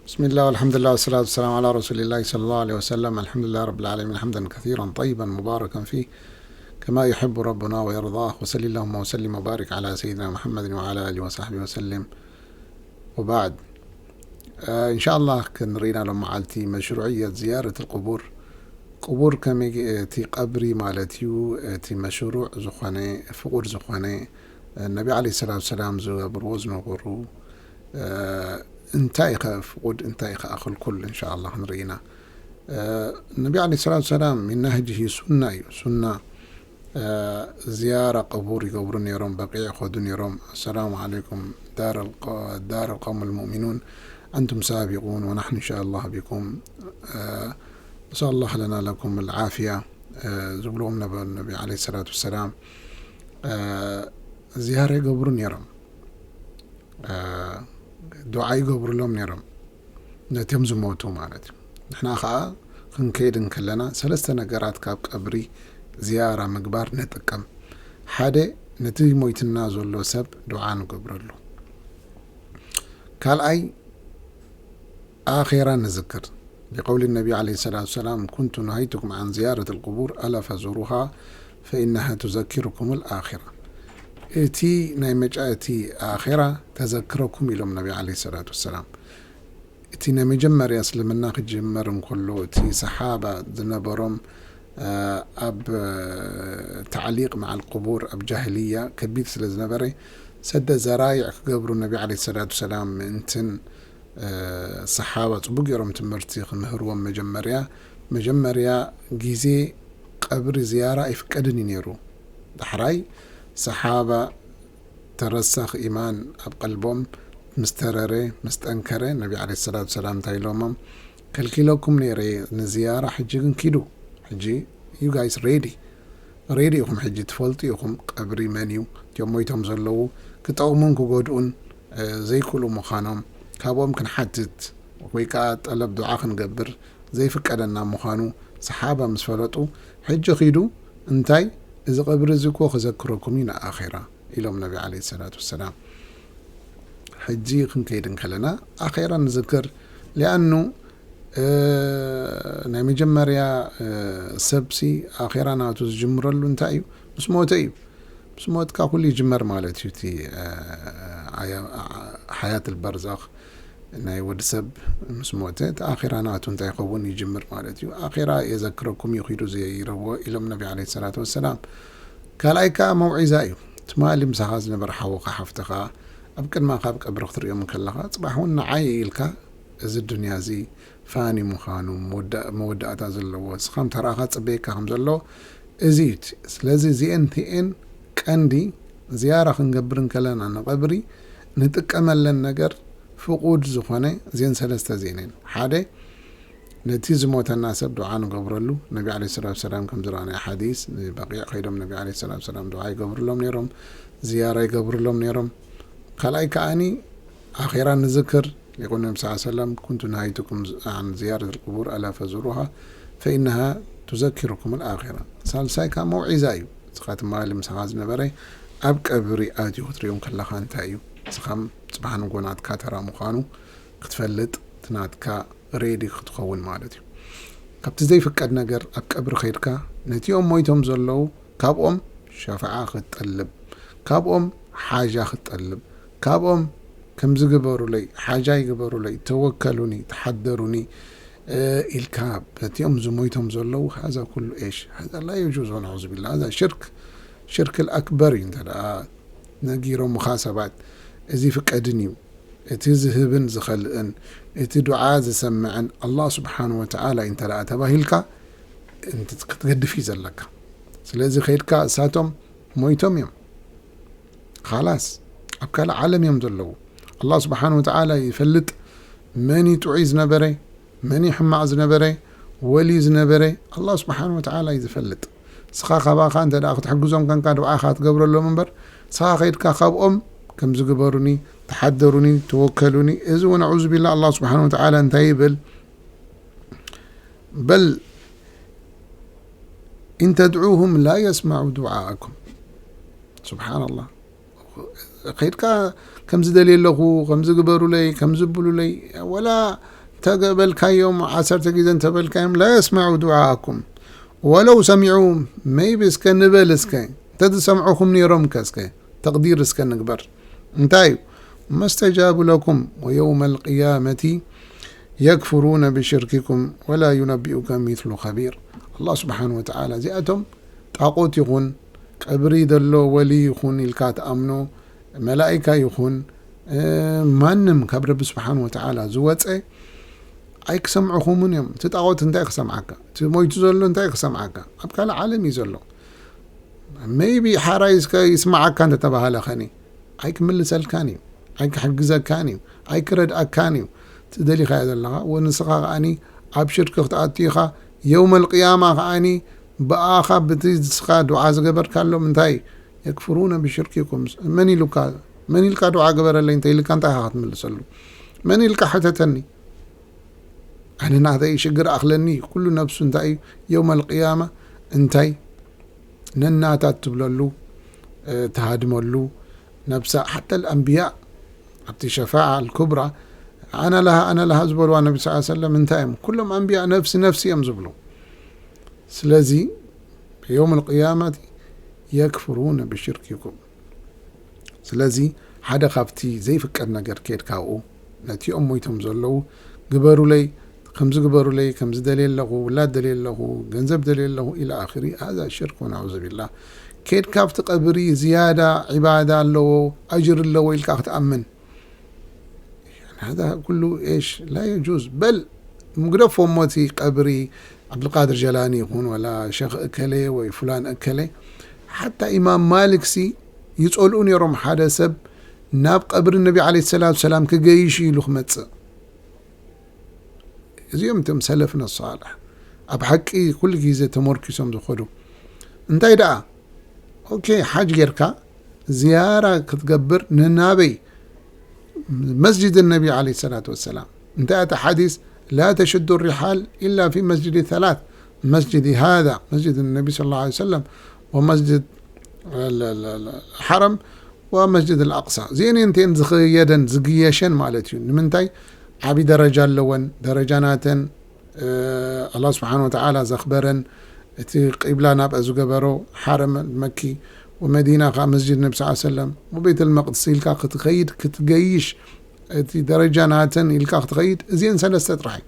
بسم الله والحمد لله والصلاة والسلام على رسول الله صلى الله عليه وسلم. الحمد لله رب العالمين، حمدا كثيرا طيبا مباركا فيه كما يحب ربنا ويرضاه. وصل اللهم وسلم وبارك على سيدنا محمد وعلى آله وصحبه وسلم. وبعد. آه، إن شاء الله ክንርኢና ሎም መዓልቲ መሽሩዕየት ዝያረት القبور። ቅቡር ከመይ፣ እቲ ቀብሪ ማለት እዩ፣ እቲ መሽሩዕ ዝኾነ፣ ፍቑድ ዝኾነ፣ ነቢ ዓለይሂ ሰላቱ ሰላም ዝገብርዎ ዝነበሩ፣ እ፣ እንታይ ኢኸ ፍቑድ፣ እንታይ ኢኸ ኣኽልኩል፣ እንሻኣላህ ክንርኢ ኢና። እ፣ ነቢ ዓለይሂ ሰላቱ ሰላም ሚን ናህጅሂ ሱና እዩ፣ ሱና፣ እ፣ ዝያራ ቀቡር ይገብሩ ነይሮም፣ በቂዕ ይኸዱ ነይሮም። ኣሰላሙ ዓለይኩም ዳር ኣልቀ-፣ ዳር ኣልቀውም ኣልሙእሚኑን፣ ኣንቱም ሳቢቁን ወናሕኑ እንሻኣላህ ቢኩም፣ እ፣ ነስኣሉላህ ለና ለኩም ኣልዓፍያ፣ እ፣ ዝብልዎም ነበሩ ነቢ ዓለይሂ ሰላቱ ወሰላም። እ፣ ዝያራ ይገብሩ ነይሮም። እ፣ ዱዓ ይገብሩሎም ነይሮም፣ ነቶም ዝሞቱ ማለት እዩ። ንሕና ኸዓ ክንከይድ እንከለና ሰለስተ ነገራት ካብ ቀብሪ ዝያራ ምግባር ንጥቀም። ሓደ፣ ነቲ ሞይትና ዘሎ ሰብ ዱዓ ንገብረሉ። ካልኣይ፣ ኣኼራ ንዝክር። لقول النبي عليه الصلاة والسلام: كنت نهيتكم عن زيارة القبور، ألا فزوروها فإنها تذكركم الآخرة. እቲ ናይ መጫ-፣ እቲ ኣኼራ ተዘክረኩም ኢሎም ነቢ ዓለይሂ ሰላቱ ወሰላም። እቲ ናይ መጀመርያ እስልምና ክጅመር እንከሎ፣ እቲ ሰሓባ ዝነበሮም፣ እ፣ ኣብ፣ እ፣ ተዕሊቕ መዓል ቅቡር ኣብ ጃህልያ ከቢድ ስለ ዝነበረ፣ ሰደ ዘራይዕ ክገብሩ ነቢ ዓለይሂ ሰላቱ ወሰላም ምእንትን፣ እ፣ ሰሓባ ጽቡቅ ገይሮም ትምህርቲ ክምህርዎም መጀመርያ፣ መጀመርያ ግዜ ቀብሪ ዝያራ ኣይፍቀድን እዩ ነይሩ። ዳሕራይ ሰሓባ ተረሳኽ ኢማን ኣብ ቀልቦም ምስ ተረረ፣ ምስ ጠንከረ፣ ነቢ ዓለይሂ ሰላቱ ሰላም እንታይ ኢሎሞም? ከልኪለኩም ነይረ ንዝያራ፣ ሕጂ ግን ኪዱ። ሕጂ you guys ready፣ ready ኢኹም፣ ሕጂ ትፈልጡ ኢኹም ቀብሪ መን እዩ፣ እቲኦም ሞይቶም ዘለዉ ክጠቕሙን ክጎድኡን፣ እ፣ ዘይክእሉ ምዃኖም፣ ካብኦም ክንሓትት ወይ ከኣ ጠለብ ዱዓ ክንገብር ዘይፍቀደና ምዃኑ ሰሓባ ምስ ፈለጡ፣ ሕጂ ኪዱ፣ እንታይ፣ እዚ ቀብሪ እዚ እኮ ክዘክረኩም እዩ ንኣኼራ ኢሎም ነቢ ዓለይሂ ሰላቱ ወሰላም። ሕጂ ክንከይድ እንከለና ኣኼራ ንዝክር፣ ሊኣኑ፣ እ፣ ናይ መጀመርያ፣ እ፣ ሰብሲ ኣኼራ ናቱ ዝጅምረሉ እንታይ እዩ? ምስ ሞተ እዩ። ምስ ሞትካ ኩሉ ይጅመር ማለት እዩ። እቲ፣ እ፣ ኣያ-፣ ሓያት ኣልበርዛኽ ናይ ወዲ ሰብ ምስ ሞተ፣ እቲ ኣኼራ ናቱ እንታይ ይኸውን ይጅምር ማለት እዩ። ኣኼራ የዘክረኩም እዩ፣ ኪዱ ዘይረብዎ ኢሎም ነቢ ዓለይሂ ሰላቱ ወሰላም። ካልኣይ ከኣ መውዒዛ እዩ። ትማሊ ምሳኻ ዝነበረ ሓውኻ ሓፍትኻ ኣብ ቅድመኻ ኣብ ቀብሪ ክትርእዮም ከለኻ፣ ጽባሕ እውን ንዓይ ኢልካ እዚ ዱንያ እዚ ፋኒ ምዃኑ፣ መወዳ-፣ መወዳእታ ዘለዎ፣ ንስኻ ምተራእኻ ጽበየካ ከም ዘሎ እዚ እዩ እቲ። ስለዚ እዚኤን እቲኤን ቀንዲ ዝያራ ክንገብር እንከለና ንቐብሪ ንጥቀመለን ነገር ፍቑድ ዝኾነ እዚኤን ሰለስተ እዚኤን እየን። ሓደ፣ ነቲ ዝሞተና ሰብ ዱዓ ንገብረሉ። ነቢ ዓለይሂ ሰላቱ ወሰላም ከም ዝረኣናዮ ሓዲስ፣ ንበቂዕ ከይዶም ነቢ ዓለይሂ ሰላቱ ወሰላም ዱዓ ይገብሩሎም ነይሮም፣ ዝያራ ይገብሩሎም ነይሮም። ካልኣይ ከኣኒ ኣኼራ ንዝክር። لقول النبي صلى الله عليه وسلم: كنت نهيتكم عن زيارة القبور، ألا فزوروها فإنها تذكركم الآخرة። ሳልሳይ ከኣ መውዒዛ እዩ። ንስኻ ትማሊ ምሳኻ ዝነበረ ኣብ ቀብሪ ኣትዩ ክትርእዮም ከለኻ እንታይ እዩ? ንስኻ ጽባሕ ንጎ ናትካ ተራ ምዃኑ ክትፈልጥ፣ እቲ ናትካ ሬዲ ክትኸውን ማለት እዩ። ካብቲ ዘይፍቀድ ነገር ኣብ ቀብሪ ከይድካ ነቲኦም ሞይቶም ዘለዉ ካብኦም ሸፍዓ ክትጠልብ፣ ካብኦም ሓጃ ክትጠልብ፣ ካብኦም ከምዚ ግበሩለይ፣ ሓጃ ይግበሩለይ፣ ተወከሉኒ፣ ተሓደሩኒ፣ እ፣ ኢልካ በቲኦም ዝሞይቶም ዘለዉ፣ ሃዛ ኩሉ ኤሽ፣ ሃዛ ላ የጁዝ ወነዑዙ ቢላህ፣ ሃዛ ሽርክ፣ ሽርክ ኣልኣክበር እዩ። እንተ ደኣ ነጊሮምኻ ሰባት፣ እዚ ፍቀድን እዩ፣ እቲ ዝህብን ዝኸልእን፣ እቲ ዱዓ ዝሰምዕን ኣላህ ስብሓን ወተዓላ እዩ እንተ ደኣ ተባሂልካ፣ እንት-፣ ክትገድፍ እዩ ዘለካ። ስለዚ ከይድካ እሳቶም ሞይቶም እዮም። ኻላስ፣ ኣብ ካልእ ዓለም እዮም ዘለዉ። ኣላህ ስብሓን ወተዓላ ይፈልጥ መን እዩ ጥዑይ ዝነበረ፣ መን እዩ ሕማቕ ዝነበረ፣ ወልዩ ዝነበረ፣ ኣላህ ስብሓን ወተዓላ እዩ ዝፈልጥ። ንስኻ ካባኻ እንተ ደኣ ክትሕግዞም ከንካ፣ ዱዓ ኢኻ ትገብረሎም እምበር፣ ንስኻ ከይድካ ካብኦም ከምዚ ግበሩኒ፣ ተሓደሩኒ፣ ተወከሉኒ፣ እዚ እውን ኣዑዙ ቢላ፣ ኣላህ ስብሓን ወተዓላ እንታይ ይብል? በል ኢን ተድዑሁም ላ የስማዑ ዱዓኣኩም። ሱብሓነላህ። ከይድካ ከምዚ ደልየ ኣለኹ፣ ከምዚ ግበሩለይ፣ ከምዚ ብሉለይ፣ ወላ ተገበልካዮም ዓሰርተ ግዜ እንተበልካዮም لا يسمعوا دعاءكم ولو سمعوا maybe እስከ ንበል እስከ እንተዝሰምዑኹም ነይሮም ከ እስከ ተቕዲር እስከ ንግበር እንታይ እዩ ما استجابوا لكم ويوم القيامة يكفرون بشرككم ولا ينبئك مثل خبير الله سبحانه وتعالى እዚኣቶም ጣቆት ይኹን ቀብሪ ዘሎ ወሊ ይኹን ኢልካ ትኣምኖ መላኢካ ይኹን ማንም ካብ ረቢ ስብሓን ወተዓላ ዝወፀ ኣይክሰምዕኹምን እዮም። እቲ ጣዖት እንታይ ክሰምዓካ? እቲ ሞይቱ ዘሎ እንታይ ክሰምዓካ? ኣብ ካልእ ዓለም እዩ ዘሎ። ሜይቢ ሓራይ እስከ ይስምዓካ እንተተባሃለ ኸኒ ኣይክምልሰልካን እዩ፣ ኣይክሕግዘካን እዩ፣ ኣይክረድኣካን እዩ። እቲ ደሊኻዮ ዘለኻ ወንስኻ ከኣኒ ኣብ ሽርክ ክትኣቱ ኢኻ። የውመል ቅያማ ከኣኒ ብኣኻ ብቲ ንስኻ ዱዓ ዝገበርካሎም እንታይ የክፍሩነ ብሽርኪኩም። መን ኢሉካ መን ኢልካ ዱዓ ግበረለይ እንተ ኢልካ እንታይ ኢኻ ክትምልሰሉ? መን ኢልካ ሕተተኒ? ኣነ ናተይ ሽግር ኣኽለኒ። ኩሉ ነብሱ እንታይ እዩ የውመል ቅያማ እንታይ ነናታት ትብለሉ ትሃድመሉ ነብሳ ሓታ ኣንብያ ኣብቲ ሸፋዓ ልኩብራ ኣና ለሃ ኣና ለሃ ዝበልዋ ነቢ ስ ሰለም እንታይ እዮም ኩሎም ኣንብያ ነፍሲ ነፍሲ እዮም ዝብሉ። ስለዚ የውም ልቅያማት የክፍሩነ ብሽርኪኩም። ስለዚ ሓደ ካብቲ ዘይፍቀድ ነገር ኬድካ ኣብኡ ነቲኦም ሞይቶም ዘለዉ ግበሩለይ ከምዚ ግበሩለይ ከምዚ ደልየ ኣለኹ ውላድ ደልየ ኣለኹ ገንዘብ ደልየ ኣለኹ ኢላ ኣኽሪ። ሃዛ ሽርክ ወናዑዙ ቢላ። ኬድካ ኣብቲ ቀብሪ ዝያዳ ዒባዳ ኣለዎ ኣጅር ኣለዎ ኢልካ ክትኣምን። هذا كله إيش لا يجوز. በል ምግደፎ እሞ እቲ ቀብሪ ዓብዱልቃድር ጀላኒ ይኹን ወላ ሸኽ እከለ ወይ ፍላን እከለ ሓታ ኢማም ማሊክ ሲ ይጸልኡ ነይሮም ሓደ ሰብ ናብ ቀብሪ ነቢ ዓለይሂ ሰላቱ ሰላም ክገይሽ ኢሉ ክመጽእ። እዚኦም እቶም ሰለፍና ሳልሕ ኣብ ሓቂ ኩሉ ግዜ ተመርኪሶም ዝኸዱ። እንታይ ደኣ ኦኬ ሓጅ ጌርካ ዝያራ ክትገብር ንናበይ መስጅድ ነቢ ዓለይሂ ሰላቱ ወሰላም እንታይ እቲ ሓዲስ لا تشد الرحال إلا في مسجد ثلاث مسجد هذا مسجد النبي صلى الله عليه وسلم ومسجد الحرم ومسجد الأقصى እዚአን እንተን ዝኸየደን ዝግየሸን ማለት እዩ። ንምንታይ ዓቢ ደረጃ ኣለወን ደረጃ ናተን ኣላ ስብሓን ወተዓላ ዘኽበረን እቲ ቂብላ ናብኣ ዝገበሮ ሓረም መኪ ወመዲና ከዓ መስጅድ ነቢ ስ ሰለም ወቤት ልመቅድስ ኢልካ ክትኸይድ ክትገይሽ እቲ ደረጃ ናተን ኢልካ ክትኸይድ እዚአን ሰለስተ ጥራሕ እዩ።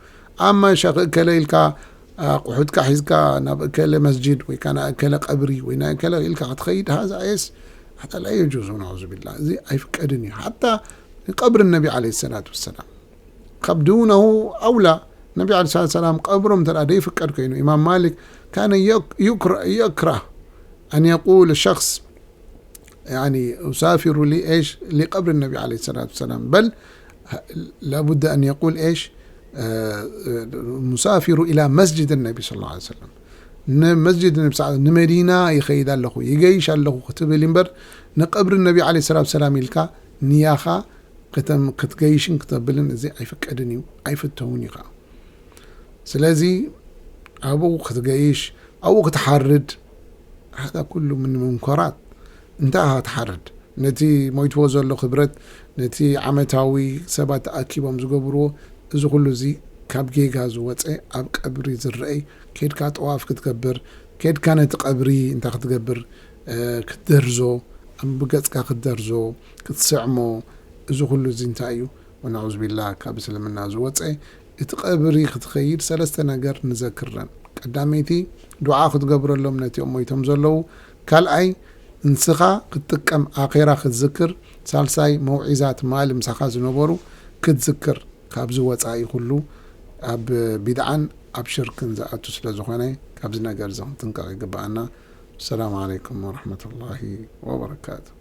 ኣማ ሸኽ እከለ ኢልካ ኣቁሑትካ ሒዝካ ናብ እከለ መስጅድ ወይ ከዓ ናብ እከለ ቀብሪ ወይ ናብ እከለ ኢልካ ክትኸይድ ሃዛ የስ ሓታ ላ የጁዙ ናዑዙ ቢላ እዚ ኣይፍቀድን እዩ። ሓታ ቀብሪ ነቢ ዓለይሂ ሰላቱ ወሰላም ካብ ዱነሁ ኣውላ ነቢ ዓለይሂ ሰላቱ ወሰላም ቀብሮም እንተ ደኣ ደይፍቀድ ኮይኑ ኢማም ማሊክ ካነ የክ- ዩክረ- የክራህ ኣን የቁል ሸክስ يعني أسافر لإيش لقبر النبي عليه الصلاة والسلام بل لابد أن يقول إيش مسافر إلى مسجد النبي صلى الله عليه وسلم ንመስጅድ ነቢ ስ ንመዲና ይኸይድ ኣለኹ ይገይሽ ኣለኹ ክትብል እምበር ንቀብሪ ነቢ ዓለይሂ ሰላቱ ሰላም ኢልካ ንያኻ ከተም ክትገይሽን ክተብልን እዚ ኣይፍቀድን እዩ ኣይፍተውን እዩ ከዓ። ስለዚ ኣብኡ ክትገይሽ ኣብኡ ክትሓርድ هذا كله من منكرات። እንታይ ኢኻ ትሓርድ ነቲ ሞይትዎ ዘሎ ክብረት ነቲ ዓመታዊ ሰባት ተኣኪቦም ዝገብርዎ እዚ ኩሉ እዚ ካብ ጌጋ ዝወፀ ኣብ ቀብሪ ዝረአይ ኬድካ ጠዋፍ ክትገብር ኬድካ ነቲ ቀብሪ እንታይ ክትገብር ክትደርዞ ብገፅካ ክትደርዞ ክትስዕሞ እዚ ኩሉ እዚ እንታይ እዩ ወናዑዝ ቢላ ካብ እስልምና ዝወፀ እቲ ቀብሪ ክትኸይድ ሰለስተ ነገር ንዘክረን ቀዳመይቲ ዱዓ ክትገብረሎም ነቲኦም ሞይቶም ዘለዉ ካልኣይ ንስኻ ክትጥቀም ኣኼራ ክትዝክር ሳልሳይ መውዒዛ ትማሊ ምሳኻ ዝነበሩ ክትዝክር ካብዚ ወፃኢ ኩሉ ኣብ ቢድዓን ኣብ ሽርክን ዝኣቱ ስለ ዝኾነ ካብዚ ነገር እዚ ክንጥንቀቕ ይግብኣና። السلام عليكم ورحمة الله وبركاته.